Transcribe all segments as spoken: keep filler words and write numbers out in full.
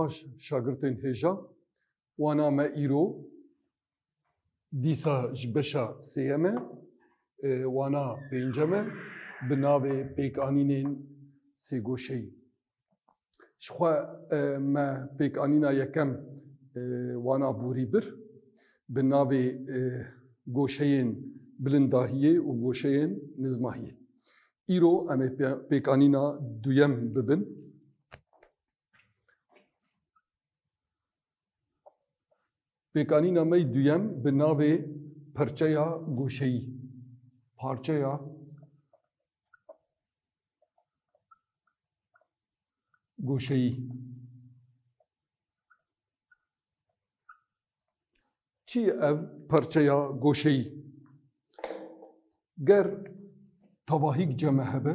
Şagirtên hêja, wana me îro dîsa ji beşa sêyem e, e, wana pêncem e, bi navê pêkanînên sêgoşeyî. Ji xwe, e, me pêkanîna yekem, e, wana borî bir, bi navê, e, goşeyên bilindahiyê û goşeyên nizmahiyê. Îro em ê pê-, pêkanîna duyem bibin. Pêkanîna me yê duyem bi navê perçeya goşeyî. Parçeya goşeyî. Çi ye ev perçeya goşeyî? Ger tavahîk cem me hebe,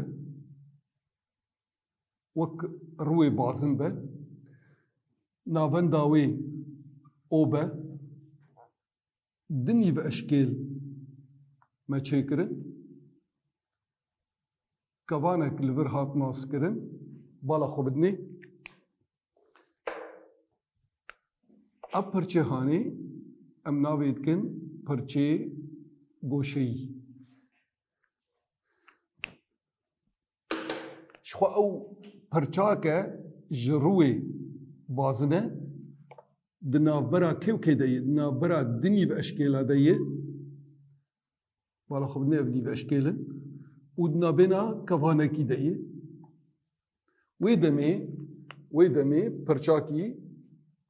wek rûyê bazin be, navenda wê O be, di nîv eşkêl me çêkirin, kevanek li vir hat naskirin, bala xwe bidinê. Ev perçê hanê em navê dikin perçê goşeyî. Ji xwe ew perçak e ji rûyê bazin e, di navbera kê û kê de ye, di navbera di nîv eşkêla de ye, bala xwe bidinê ev nîv eşkêl in, û di navbêna kevanekî de ye. Wê demê, wê demê perçakî,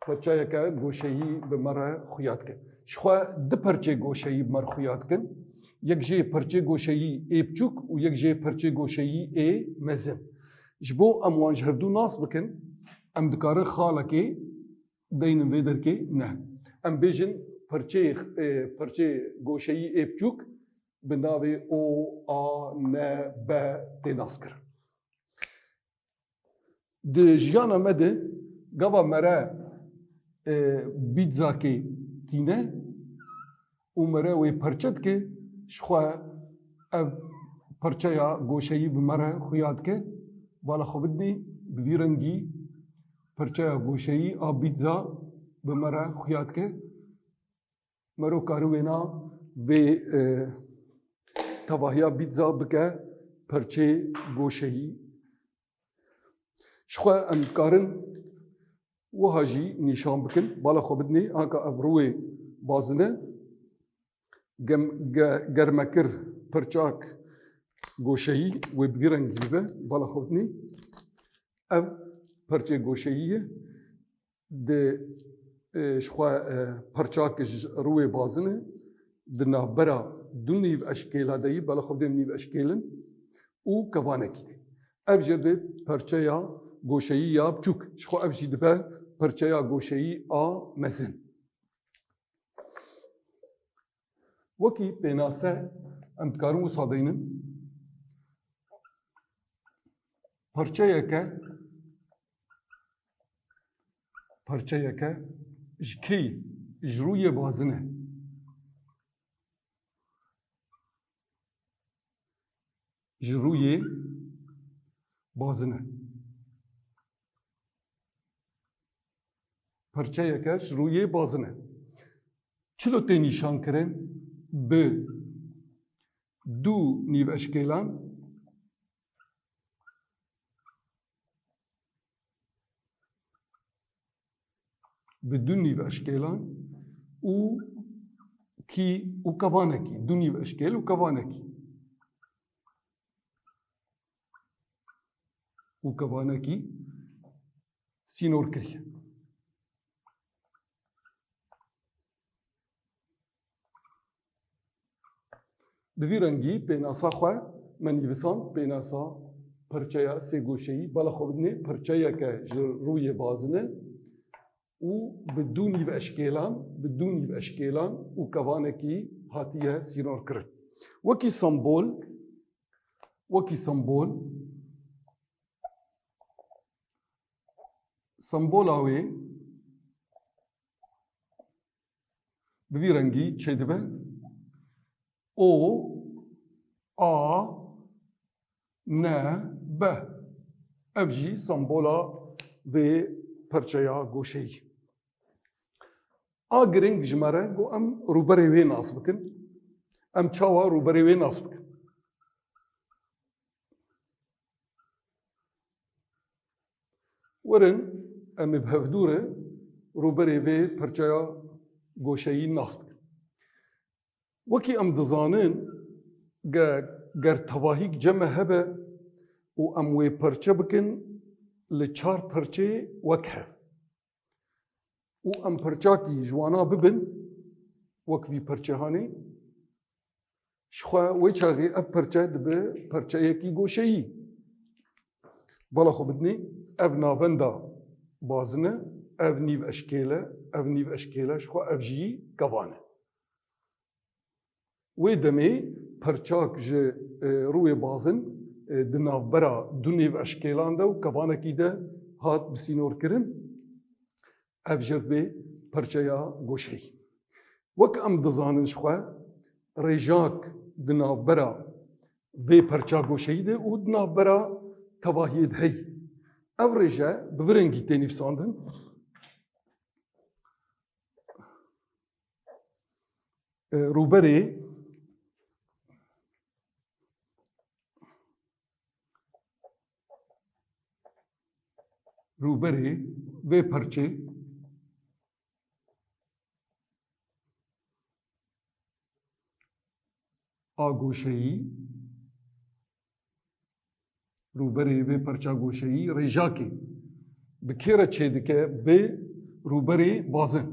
perçayeke goşeyî bi me re xuya dike. Ji xwe du perçê goşeyî bi me re xuya dikin. Yek jê perçê goşeyî ê biçûk û yek jê perçê goşeyî ê mezin. Ji bo em wan ji hevdû nas bikin, em dikarin xalekê deynin vê derkê? Ne. Em bêjin perçê, e, perçê goşeyî ê biçûk bi navê O, A, N, B tê naskirin. Di jiyana me de gava me re, e, pîtzakê tîne û me re wê perçe dike, ji xwe ev perçeya goşeyî bi me re xuya dike. Bala xwe bidinê, bi vî rengî perçeya goşeyî a pîtza bi me re xuya dike. Mero kari wêna vê, e, tevahiya pîtza bike perçê goşeyî. Ji xwe em dikarin wiha jî nîşan bikin. Bala xwe bidinê, anka ev rûyê bazin e. Gem-, ge-, ger me kir perçak goşeyî, wê bi vî rengî be. Bala xwe bidinê. Ev perçê goşeyî ye. Di, e, ji xwe, e, perçak ji rûyê bazin e, di navbera du nîv eşkêla de yî, bela xwe dêm nîv eşkêl in û kevanekî de. Ev jê dibe perçeya goşeyî ya biçûk. Ji xwe ev jî dibe perçeya goşeyî a mezin. Wekî pênase em dikarin wisa deynin. Perçeyeke, perçeyeke ji kê? Ji rûyê bazin e. Ji rûyê bazin e. Perçeyeke ji rûyê bazin e. Çilo tê nîşan kirin? Bi du nîveşkêlan, bi du nîveşkêlan û kî û kevanekî, du nîveşkêl û kevanekî. Û kevanekî sînor kiriye. Bi vî rengî pênasa xwe me nivîsand, pênasa perçeya sêgoşeyî. Bala xwe bidinê, perçeyeke ji rûyê bazin e û bi du nîveşkêlan, bi du nîveşkêlan û kevanekî hatiye sînor kirin. Wekî sembol, wekî sembol, sembola wê bi vî rengî çêdibe. O, A, N, B. Ev jî sembola vê perçeya goşeyî. A girîng ji me re ku em rûberê wê nas bikin. Em çawa rûberê wê nas bikin? Werin em ê bi hevdû re rûberê vê perçeya goşeyî nas bikin. Wekî em dizanin, ge-, ger tevahîk cem me hebe û em wê perçe bikin li çar perçê wek hev û em perçakî ji wana bibin wek vî perçehanê, ji xwe wê çaxê ev perçe dibe perçeyekî goşeyî. Bala xwe bidinê, ev navenda bazin e, ev nîv eşkêl e, ev nîv eşkêl e, ji xwe ev jî kevan e. Wê demê perçak ji, e, rûyê bazin, e, di navbera du nêv eşkêlan de û kevanekî de hat bisînorkirin. Ev jê dibê perçeya goşeyî. Wek em dizanin ji xwe, rêjak di navbera vê perça goşeyî de û di navbera tevahiyê de heyî. Ev rêje bi vî rengî tê nivîsandin. E, rûberê, rûberê vê perçê a goşeyî, rûberê vê perça goşeyî rêjakê bi kê re çêdike? Bi rûberê bazin.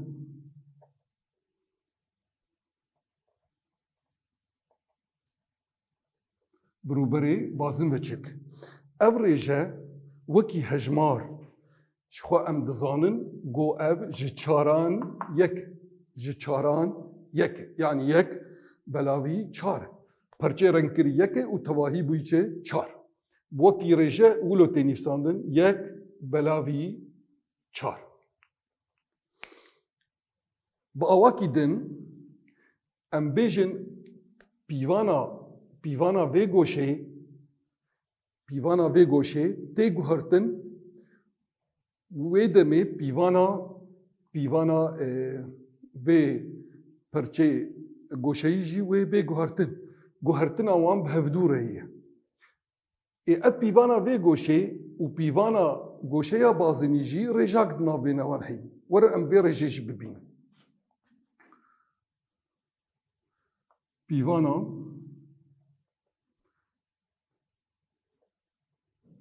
Bi rûberê bazin ve çêdike. Ev rêje wekî hejmar ji xwe em dizanin, go ev ji çaran yek, ji çaran yek, yanî yek belavî çar e. Perçê rengkirî yek e û tevahî bûyî çi? Çar. Wekî rêje wilo tê nivîsandin, yek belavî çar. Bi awakî din em bêjin pîvana, pîvana vê goşê, pîvana vê goşê tê guhertin, wê demê pîvana, pîvana, e, vê perçê goşeyî jî wê bê guhertin. Guhertina wan bi hevdû re ye. Ê ev pîvana vê goşê û pîvana goşeya bazinî jî rêjak di nav vê newan heyî. Werin em vê rêjê jî bibînin. Pîvana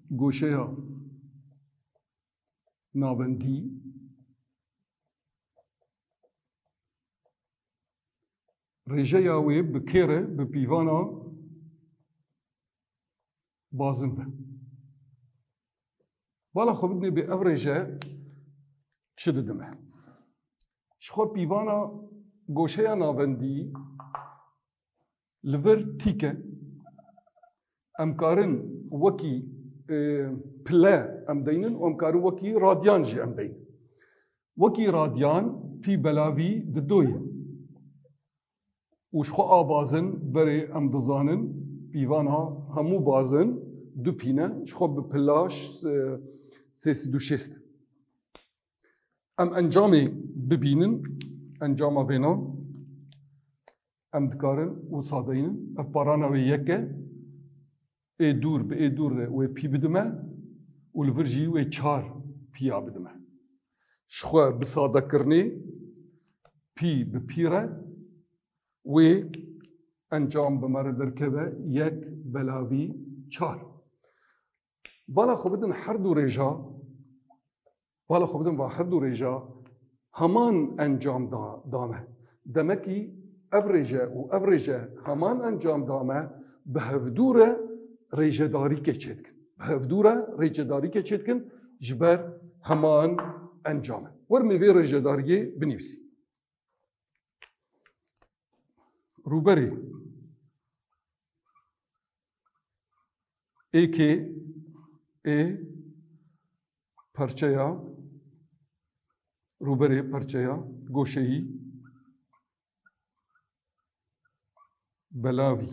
goşeya navendî, rêjeya wê bi kê re? Bi pîvana bazin ve. Bala xwe bidinê bê ev rêje çi didime. Ji xwe pîvana goşeya navendî li vir tîk e. Em karin wekî, e, pile em deynin û em karin wekî radyan jî em deynin. Wekî radyan pî belavî dido ye. Û ji xwe a bazin berê em dizanin pîvana hemû bazin du pî ne, ji xwe bi pila ş-, e, sê sed û şêst. Em encamê bibînin, encama vêna. Em dikarin wisa deynin. Ev parana wê yek e. Ê dûr bi ê dûr re wê pî bidime û li vir jî wê çar pîya bidime. Ji xwe bi sadekirinê pî bi pî re wê encam bi me re derkeve yek belavî çar. Bala xwe bidin her du rêja, bala xwe bidin va her du rêja heman encam da, dame. Demekî ev rêje û ev rêje heman encam dame, bi hevdû re rêjedarîkê çêdikin. Bi hevdû re rêjedarîkê çêdikin ji ber heman encam e. Werin vê rêjedariyê binivîsî. Rûberê êkê ê perçeya, rûberê perçeya goşeyî belavî,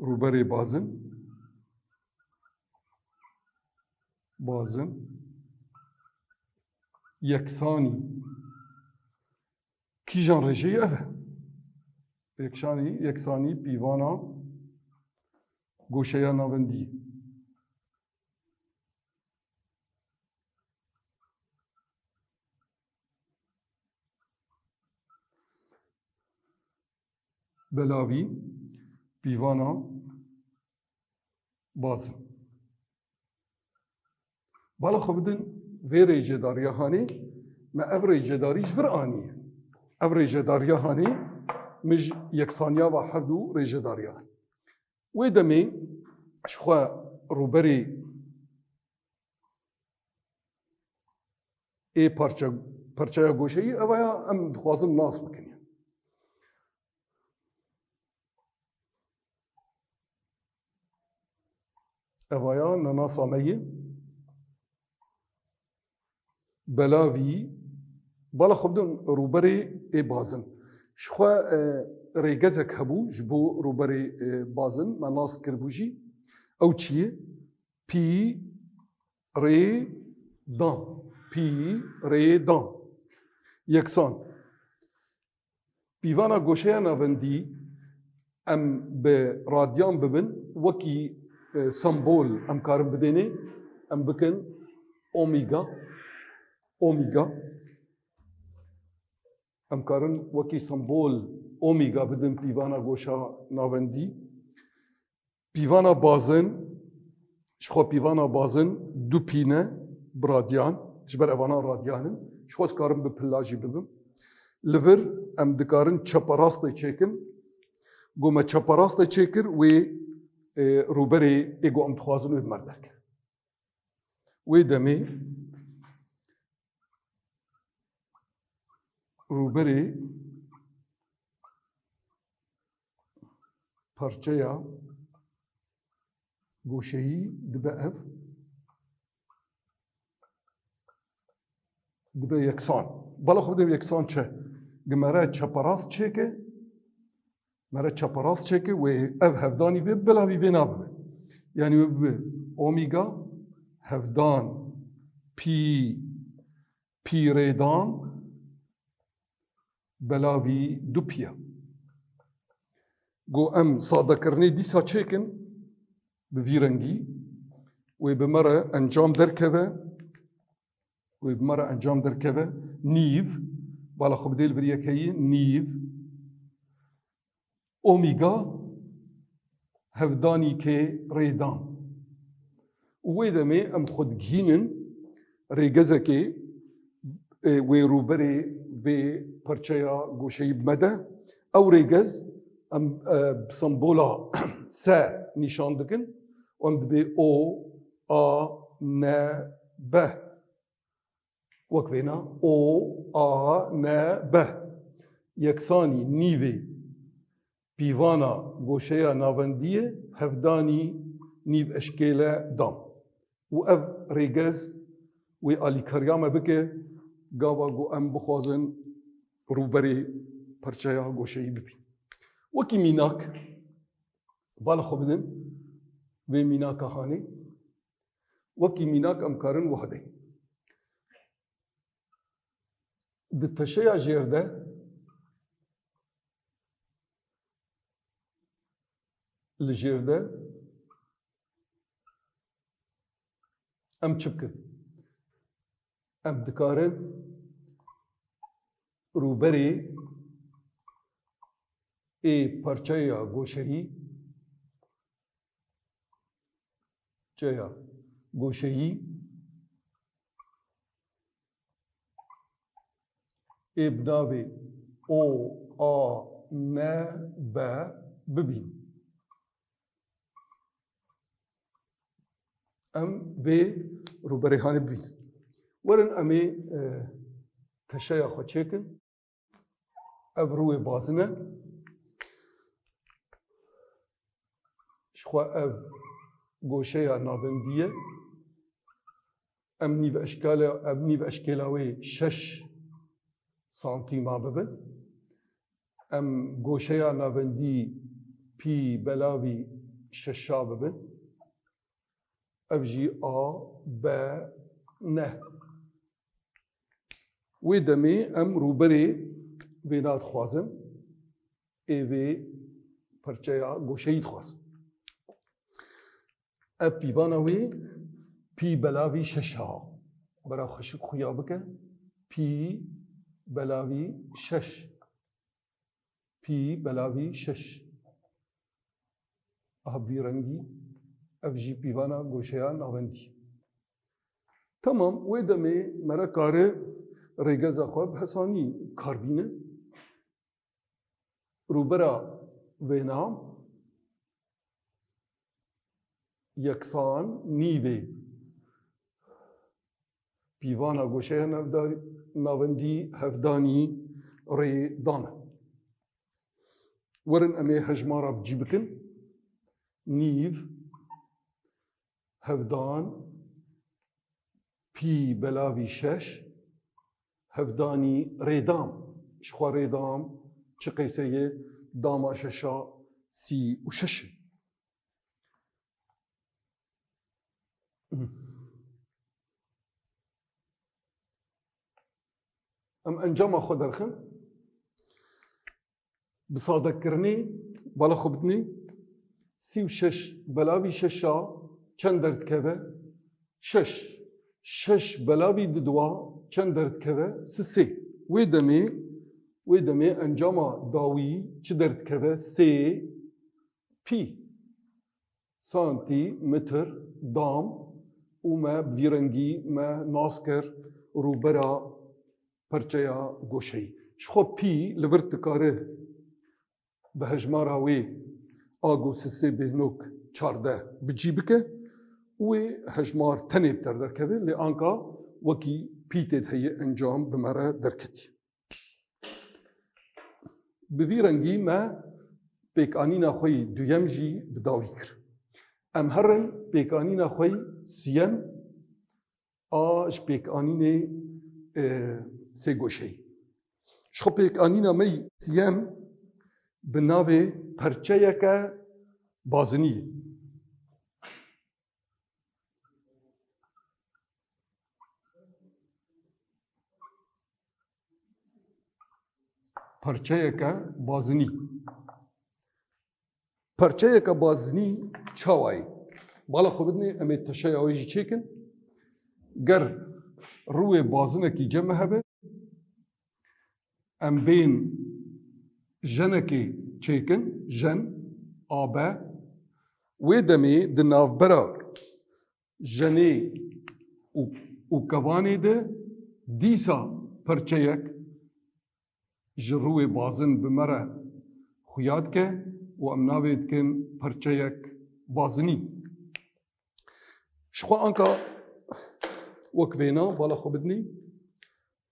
rûberê bazin, bazin, yeksanî. Kîjan rêjeyî ev e? Yeksanî, yeksanî pîvana goşeya navendî. Belavî, pîvana bazin. Bala xwe bidin vê rêcedariya hanê, me ev rêcedarî ji vir aniye. Ev rêcedariya hanê min ji yeksaniya va her du rêcedariya. Wê demê ji xwe rûberê ê parça, parçeya goşeyî, ev aya em dixwazin nas bikin. Ev aya nanasa me yê. Belavî, bala xwe bidin rûberê ê bazin. Ji xwe, e, rêgezek hebû ji bo rûberê, e, bazin, me nas kiribû jî. Ew çi ye? Pî rê dan. Pî rê dan. Yeksan. Pîvana goşeya navendî em bi radyan bibin, wekî, e, sembol em karin bidênê, em bikin omega, omega. Em karin wekî sembol omega bidin pîvana goşa navendî. Pîvana bazin, ji xwe pîvana bazin du pî ne bi radyan, ji ber evana radyan in, ji xwe ez karim bi pilla jî bibim. Li vir em dikarin çeperastê çêkin, ku me çeperastê çêkir, wê, e, rûberê ê ku em dixwazin wê bi me re derkeve. Wê demê rûberê parçeya goşeyî dibe ev, dibe yeksan. Bala xwe bide yeksan çi? Gi me re çeperast çêke, me re çeperast çêke, wê ev hevdanî vê, belavî vê nabibe. Yanî wê bibe omega hevdan pî, pî rê dan belavî du pî ye. Go em sadekirinê dîsa çêkin bi vî rengî, wê bi me re encam derkeve, wê bi me re encam derkeve, nîv, bala xwe bidê li vir yekeyî, nîv, omega hevdanîkê rê dan. Û wê demê em xwe digihînin rêgezekê, e, wê rûberê vê parçeya goşeyî bi me de. Ew rêgez em, e, bi sembola se nîşan dikin û em dibê O, A, N, B. Wek vêna O, A, N, B. Yeksanî nîvê pîvana goşeya navendiyê hevdanî nîv eşkêle dan. Û ev rêgez wê alîkariya me bike, gava ku em bixwazin rûberê parçeya goşeyî bibîn. Wekî mînak, bala xwe bidin vê mînaka hanê. Wekî mînak em karin wiha deynin. Di teşeya jêr de, li jêr de em çi bikin? Em dikarin rûberê ê parçeya goşeyî, çeya goşeyî ê bi navê O A N B bibîn. Em vê rûberê hanê bibînin. Werin em ê, e, teşeya xwe çêkin. Ev rûyê bazin e. Ji xwe ev goşeya navendî ye. Em nîv eşkale, em nîv eşkêla wê şeş santîma bibin. Em goşeya navendî pî belavî şeşa bibin. Ev jî A, B, ne. Wê demê em rûberê vêna dixwazin, ê vê perçeya goşeyî dixwazin. Ev pîvana wê pî belavî şeş a. Bera xweşik xuya bike. Pî belavî şeş. Pî belavî şeş. Aha vî rengî, ev jî pîvana goşeya navendî. Temam, wê demê mere kare rêgeza xwe bi hesanî kar bîne. Rûbera vêna yeksan nîvê. Pîvana goşeya navda-, navendî hevdanî rê dane. Werin em ê hejmara bi cî bikin. Nîv, hevdan, pî belavî şeş, hevdanî rêdam. Ji xwe rêdam çi qêse ye? Dama şeşa sî û şeş e. Em encama xwe derxin. Bi sadekirinê, bala xwe bidinê, sî û şeş belavî şeş a çend derdikeve? Şeş. Şeş belavî diduwa çend derdikeve? Sisê. Wê demê, wê demê encama dawî çi derdikeve? Sê pî. Santî, mitr, dam û me bi vî rengî me nas kir rûbera perçeya goşeyî. Ji xwe pî li vir dikare bi hejmara wê a go sisê bêhnok çardeh bi cî bike û wê hejmar tenê bi ter derkeve, lê anka wekî pî tê de heye encam bi me re derketî. Bi vî rengî me pêkanîna xwe yî duyem jî bi dawî kir. Em herin pêkanîna xwe yî siyem a ji pêkanînê, e, sêgoşeyî. Ji xwe pêkanîna me yî siyem bi navê perçeyeke bazinî ye. Perçeyeke bazinî. Perçeyeke bazinî çawa ye? Bala xwe bidinê, em ê teşeya wê jî çêkin. Ger rûyê bazinekî cem me hebe, em bên jenekê çêkin, jen, a be. Wê demê di navbera jenê û, û kevanê de dîsa perçeyek ji rûyê bazin bi me re xuya dike û em navê dikin perçeyek bazinî. Ji xwe anka wek vêna bala xwe bidinî,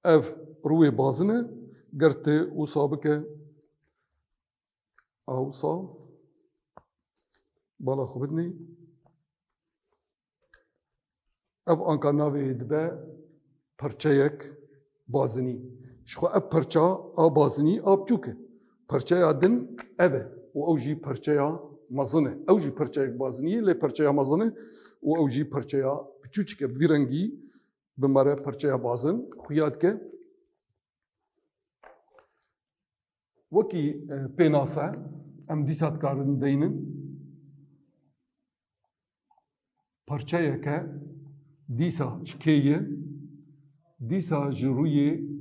ev rûyê bazin e, ger tu wisa bike, a wisa bala xwe bidinî. Ev anka navê dibe perçeyek bazinî. Ji xwe ev perça a bazinî a biçûk e. Perçeya din ev e û ew jî perçeya mezin e. Ew jî perçeyek bazinî ye, lê perçeya mezin e û ew jî perçeya biçûçik e. Bi vî rengî bi me re perçeya bazin xuya dike. Wekî, e, pênase em dîsa dikarin deynin. Parçeyeke dîsa ji kê ye? Dîsa ji rûyê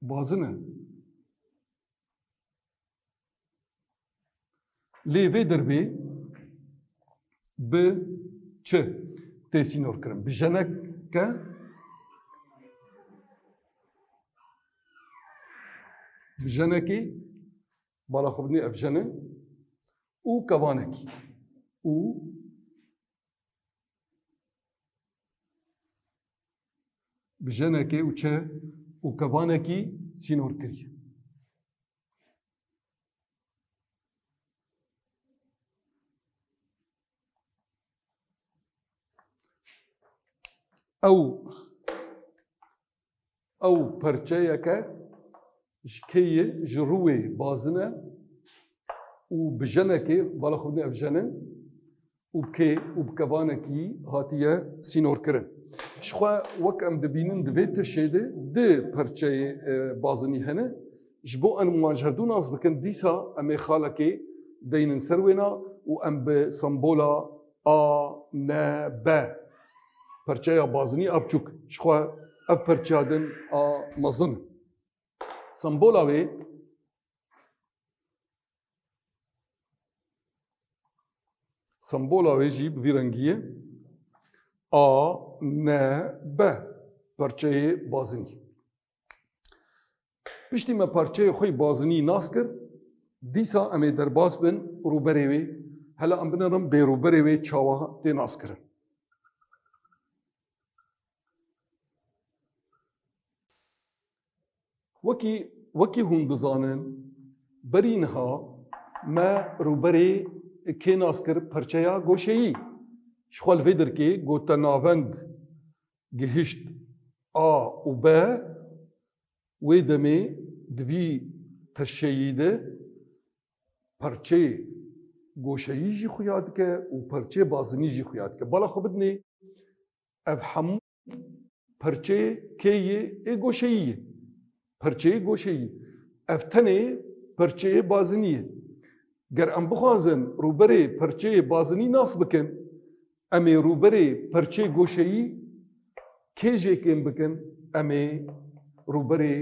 bazin e. Lê vê derbê bi çi tê sînorkirin? Bi jeneke, bi jenekê, bala xwe bidinê ev jene, û kevanekî. Û bi jenekê û çi û kevanekî sînor kiriye. Ew, ew perçeyeke ji kê ye, ji rûyê bazin e û bi jenekê, bala xwe bidinê ev jene, û bi kê û bi kevanekî hatiye sînorkirin. Ji xwe wek em dibînin di vê tişê de du perçeyê, e, bazinî hene. Ji bo em wan ji hevdû nas bikin, dîsa em ê xalekê deynin ser wêna û em bi sembola A, N, B, perçeya bazinî a biçûk. Ji xwe ev perçeya din a mezin in. Sembola wê, sembola wê jî bi vî rengî ye. A, N, B. Perçeyê bazinî. Piştî me parçeyê xwe yê bazinî nas kir, dîsa em ê derbas bin rûberê wê. Hela em binerin bê rûberê wê çawa tê naskirin. Wekî, wekî hûn dizanin, berî niha me rûberê kê nas kir? Perçeya goşeyî. Ji xwe li vê derkê gote navend gihişt A û B, wê demê di vî teşeyî de perçeyê goşeyî jî xuya dike û perçeyê bazinî jî xuya dike. Bala xwe bidinê, ev hemû perçeyê kê yê? Ê goşeyî ye. Perçeyê goşeyî. Ev tenê perçeyê bazinî ye. Ger em bixwazin rûberê perçeyê bazinî nas bikin, em ê rûberê perçeyê goşeyî kê jê kêm bikin? Em ê rûberê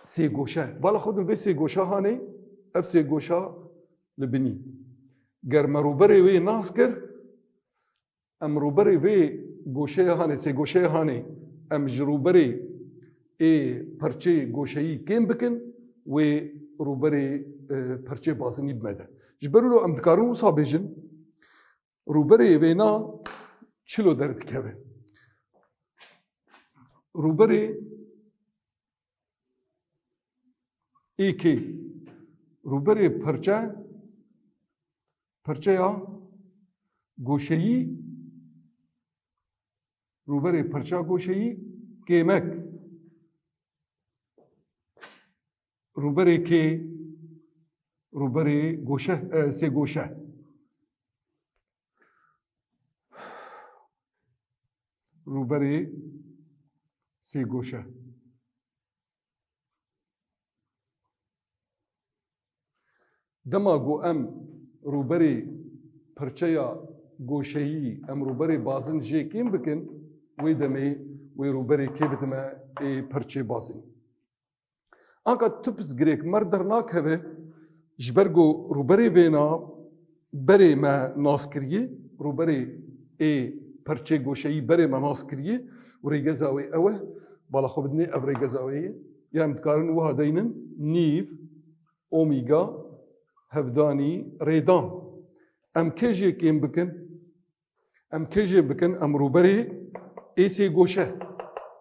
sêgoşe. Vala xwe din vê sêgoşa hanê, ev sêgoşa li binî. Ger me rûberê wê nas kir, em rûberê vê goşeya hanê, sêgoşeya hanê, em ji rûberê ê perçeyê goşeyî kêm bikin, wê rûberê, e, perçeyê bazinî bi me de. Ji ber wilo em dikarin wisa bêjin, rûberê vêna çilo derdikeve. Rûberê ê kê? Rûberê perçe, perçeya goşeyî, rûberê perçeya goşeyî kêmek. Rûberê kê? Rûberê goşe, e, sêgoşe. Rûberê sêgoşe. Dema ku em rûberê perçeya goşeyî, em rûberê bazin jê kêm bikin, wê demê wê rûberê kê bidime ê perçê bazin. Anka tu pirsgirêk me r dernakeve, ji ber ku rûberê vêna berê me nas kiriye, rûberê ê perçê goşeyî berê me nas kiriye û rêgeza wê ew e, bala xwe bidinê ev rêgeza wê ye. Ya em dikarin wiha deynin, nîv, omîga, hevdanî, rêdam. Em kê jê kêm bikin? Em kê jê bikin? Em rûberê ê sêgoşe.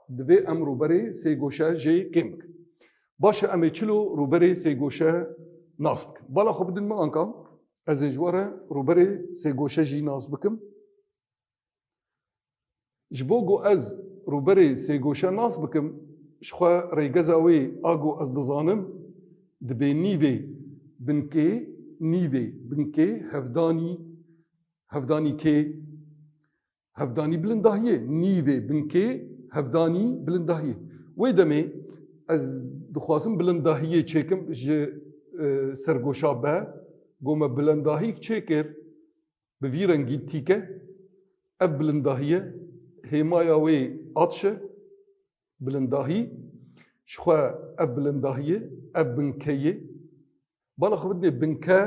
Divê em rûberê sêgoşe jê kêm bikin. Baş e, em ê çilo rûberê sêgoşe nas bikin? Bala xwe bidin min anka, ez ê ji we re rûberê sêgoşe jî nas bikim. Ji bo ku ez rûberê sêgoşe nas bikim, ji xwe rêgeza wê a ku ez dizanim, dibê nîvê binkê, nîvê binkê hevdanî, hevdanî kê? Hevdanî bilindahiyê, nîvê binkê hevdanî bilindahiyê. Wê demê ez dixwazim bilindahiyê çêkim ji, e, sergoşa B. Ku me bilindahîk çêkir, bi vî rengî tîke, ev bilindahiye, hêmaya wê atş e, bilindahî, ji xwe ev bilindahiye, ev binkeyê. Bala xwe bidinê binke,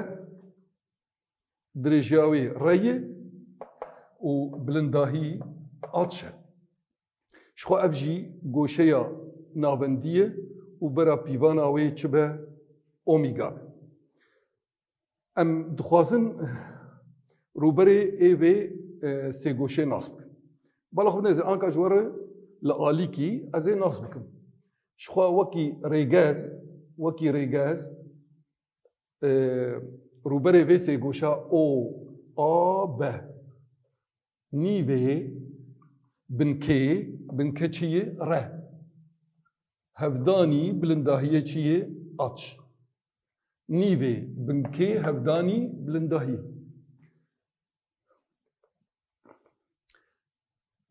dirêjiya wê re ye û bilindahî atş e. Ji xwe ev jî goşeya navendî ye û bera pîvana wê çi be? Omîga be. Em dixwazin rûberê ê vê, e, sêgoşê nas bikin. Bala xwe bidinê ez ê anka ji we re li alîkî ez ê nas bikim. Ji xwe wekî rêgez, wekî rêgez, e, rûberê vê sêgoşa O A B. Nîvê binkê, binke çi ye? Re. Hevdanî bilindahiyê çi ye? Atş. Nîvê binkê hevdanî bilindahî.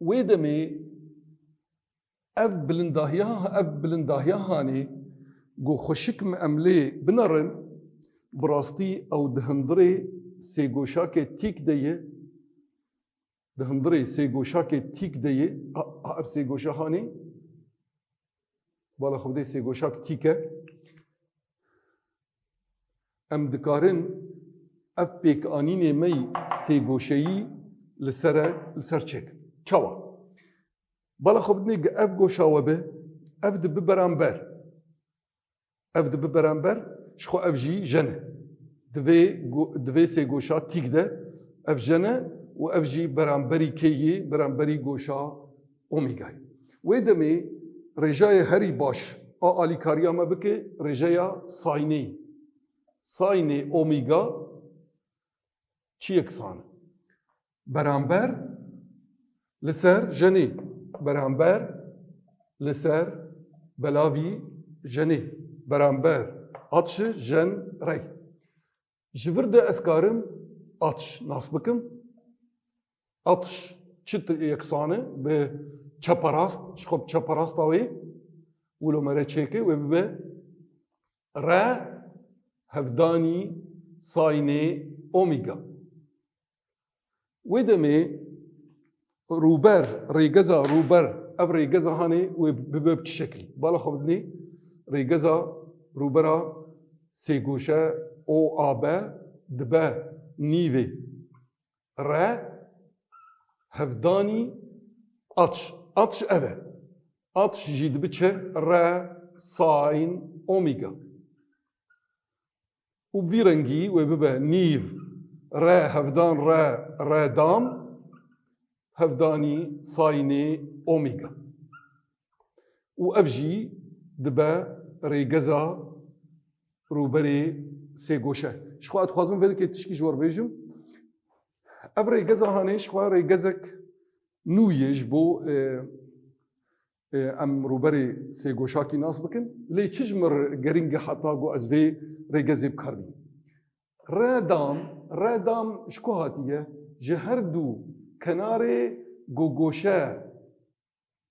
Wê demê ev bilindahiya, ev bilindahiya hanê ku xweşik me em lê binerin, bi rastî ew di hundirê sêgoşakê tîk de ye, di hundirê sêgoşakê tîk de ye, a, a, ev sêgoşa hanê, bala xwe bidê sêgoşak tîk e. Em dikarin ev pêkanînê me yî sêgoşeyî li ser e, li ser çêkin. Çawa? Bala xwe bidinê, gi ev goşa we be, ev dibe beramber. Ev dibe beramber, ji xwe ev jî jen e. Divê go-, divê sêgoşa tîk de ev jen e û ev jî beramberî kê yê, beramberî goşa omîgayê. Wê demê rêjayê herî baş a alîkariya me bike rêjeya saynê. Saynê omîga çi yeksan e? Beramber li ser jenê. Beramber li ser belavî jenê. Beramber atşi jen rey. Ji vir de ez karim atş nas bikim. Atş çi ti-, yeksan e bi çeperast, ji xwe bi çeperasta wê wilo mere çêke wê bibe re hevdanî saynê omîga. Wê demê rûber, rêgeza rûber, ev rêgeza hanê wê bibe bi çi şeklî? Bala xwe bidinê, rêgeza rûbera sêgoşe O A B dibe nîvê re hevdanî atş. Atş ev e. Atş jî dibiçe re sayn omîga. Û bi vî rengî wê bibe nîv re hevdan re, re dam, hevdanî saynê omîga. Û ev jî dibe rêgeza rûberê sêgoşe. Ji xwe ez dixwazim vê dikê tişkî ji we re bêjim. Ev rêgeza hanê ji xwe rêgezek nû ye ji bo, e, e, em rûberê sêgoşakî nas bikin. Lê çi ji min re giring e heta ku ez vê rêgezê bi kar bînim? Re dam, re dam ji ku hatiye? Ji her du kenarê ku goşe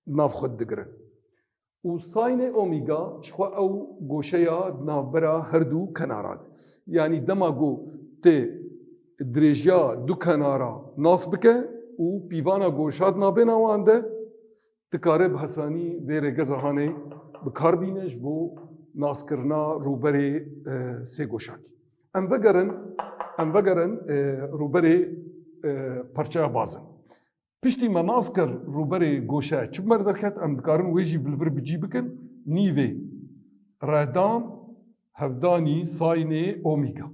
nav xwe digirin. Û saynê omîga ji xwe ew goşeya di navbera her du kenara de. Yanî dema ku tu dirêjiya du kenara nas bike û pîvana goşa di navbêna wan de, tu kare bi hesanî vê rêgeza hanê bi kar bîne ji bo naskirina rûberê, e, sêgoşakî. Em vegerin, em vegerin, e, rûberê, e, perçeya bazin. Piştî me nas kir rûberê goşe çi bi me re derket, em dikarin wê jî bi li vir bi cî bikin. Nîvê redam hevdanî saynê omîga.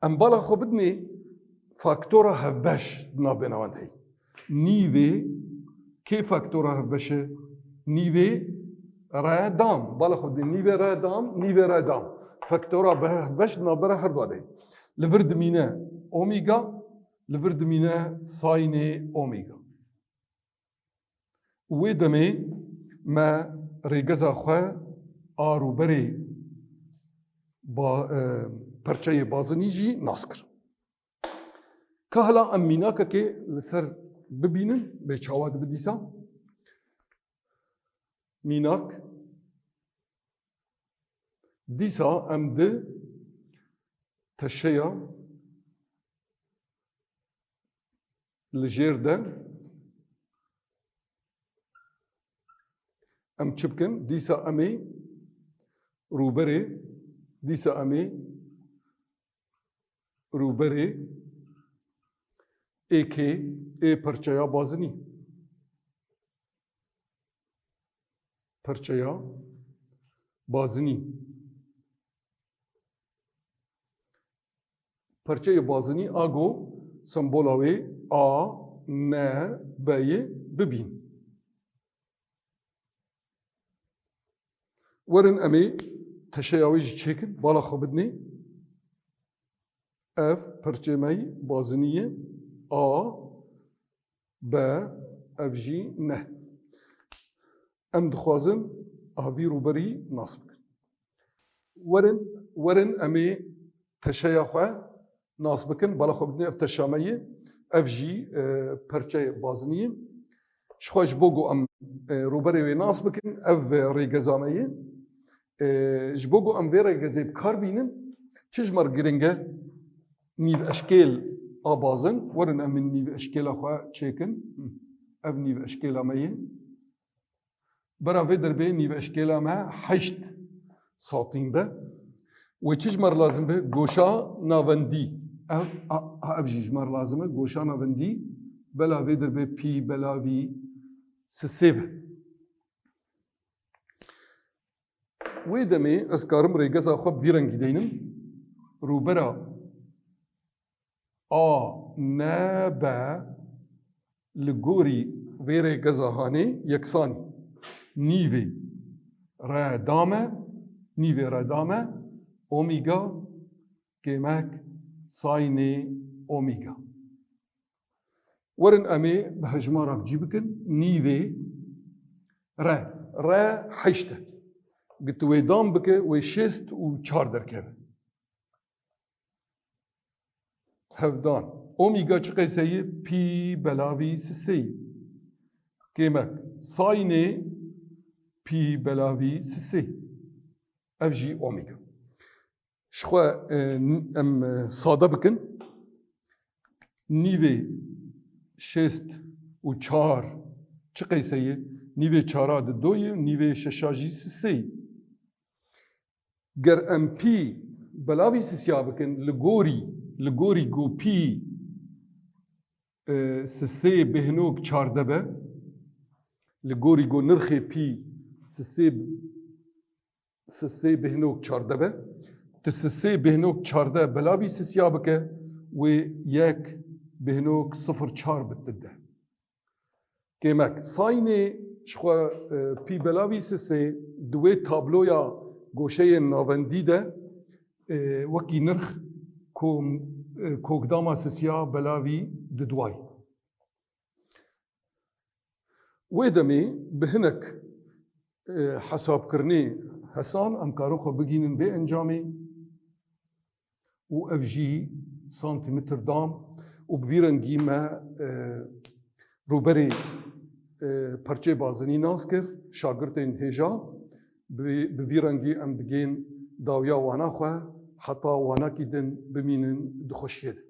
Em bala xwe bidinê faktora hevbeş di navbêna wan de heye. Nîvê kê faktora hevbeş e? Nîvê redam. Bala xwe bidinê nîvê redam, nîvê redam. Faktora bi hevbeş di navbera her du de heye. Li vir dimîne omîga, li vir dimîne saynê omîga. Û wê demê me rêgeza xwe a rûberê ba-, e, perçeyê bazinî jî nas kir. Ka hela em mînakekê li ser bibînin, bê çawa dibe dîsa. Mînak. Dîsa em di teşeya li jêr de em çi bikin? Dîsa em ê rûberê, dîsa em ê rûberê êkê ê perçeya bazinî. Perçeya bazinî. Perçeyê bazinî a go sembola wê A, N, B yê bibîn. Werin em ê teşeya wê jî çêkin, bala xwe bidinê. Ev perçê me yî bazinî ye. A, B, ev jî N. Em dixwazin a vî rûberî nas bikin. Werin, werin em ê teşeya xwe nas bikin. Bala xwe bidinê, ev teşa me ye. Ev jî e, perçe bazinî ye. Jixwe ji bo ku em e, rûberê wê nas bikin, ev rêgeza me ye. E, ji bo ku em vê rêgezê bi kar bînin, çi ji me re giring e? Nîv eşkêl a bazin. Werin em nîv eşkêla xwe çêkin. Ev nîv eşkêla me ye. Bera vê derbê nîv eşkêla me heşt satîn be. Wê çi ji me re lazim be? Goşa navendî. Ev, a, a, ev jî ji me re lazim e. Goşa navendî bela vê derbê pî belavî sisê be. Wê demê ez karim rêgeza xwe bi vî rengî deynim. Rûbera A N B li gorî vê rêgeza hanê yeksan e. Nîvê re dame, nîvê re dame, omîga, kêmek, saynê omîga. Werin em ê bi hejmara bi cî bikin. Nîvê re, re heşt e. Gi tu wê dam bike, wê şêst û çar derkeve. Hevdan. Omîga çi qeyse ye? Pî belavî sisê ye. Kêmek. Saynê pî belavî sisê. Ev jî omîga. Ji xwe e, n- em e, sade bikin. Nîvê şêst û çar çi qeyse ye? Nîvê çara di do ye, nîvê şeşa jî sisê ye. Ger em pî belavî sisiya bikin, li gorî, li gorî ku pî e, sisê bêhnok çarde be, li gorî ku nirxê pî sisê, sisê bêhnok çarde be, tu sisê bêhnok çarde belavî sisiya bike, wê yek bêhnok sifir çar bi tu de. Kêmek. Saynê ji xwe e, pî belavî sisê di wê tabloya goşeyên navendî de e, wekî nirx kom, e, kokdama sisiya belavî di duway. Wê demê bi hinek e, hesabkirinê hesan em karin xwe bigînin vê encamê. Û ev jî santîmetr dam û bi vî rengî me e, rûberê e, perçê bazinî nas kir, şagirtên hêja. Bi, bi vî rengî em digên dawiya wana xwe, heta wanakî din bimînin di xweşiyê de.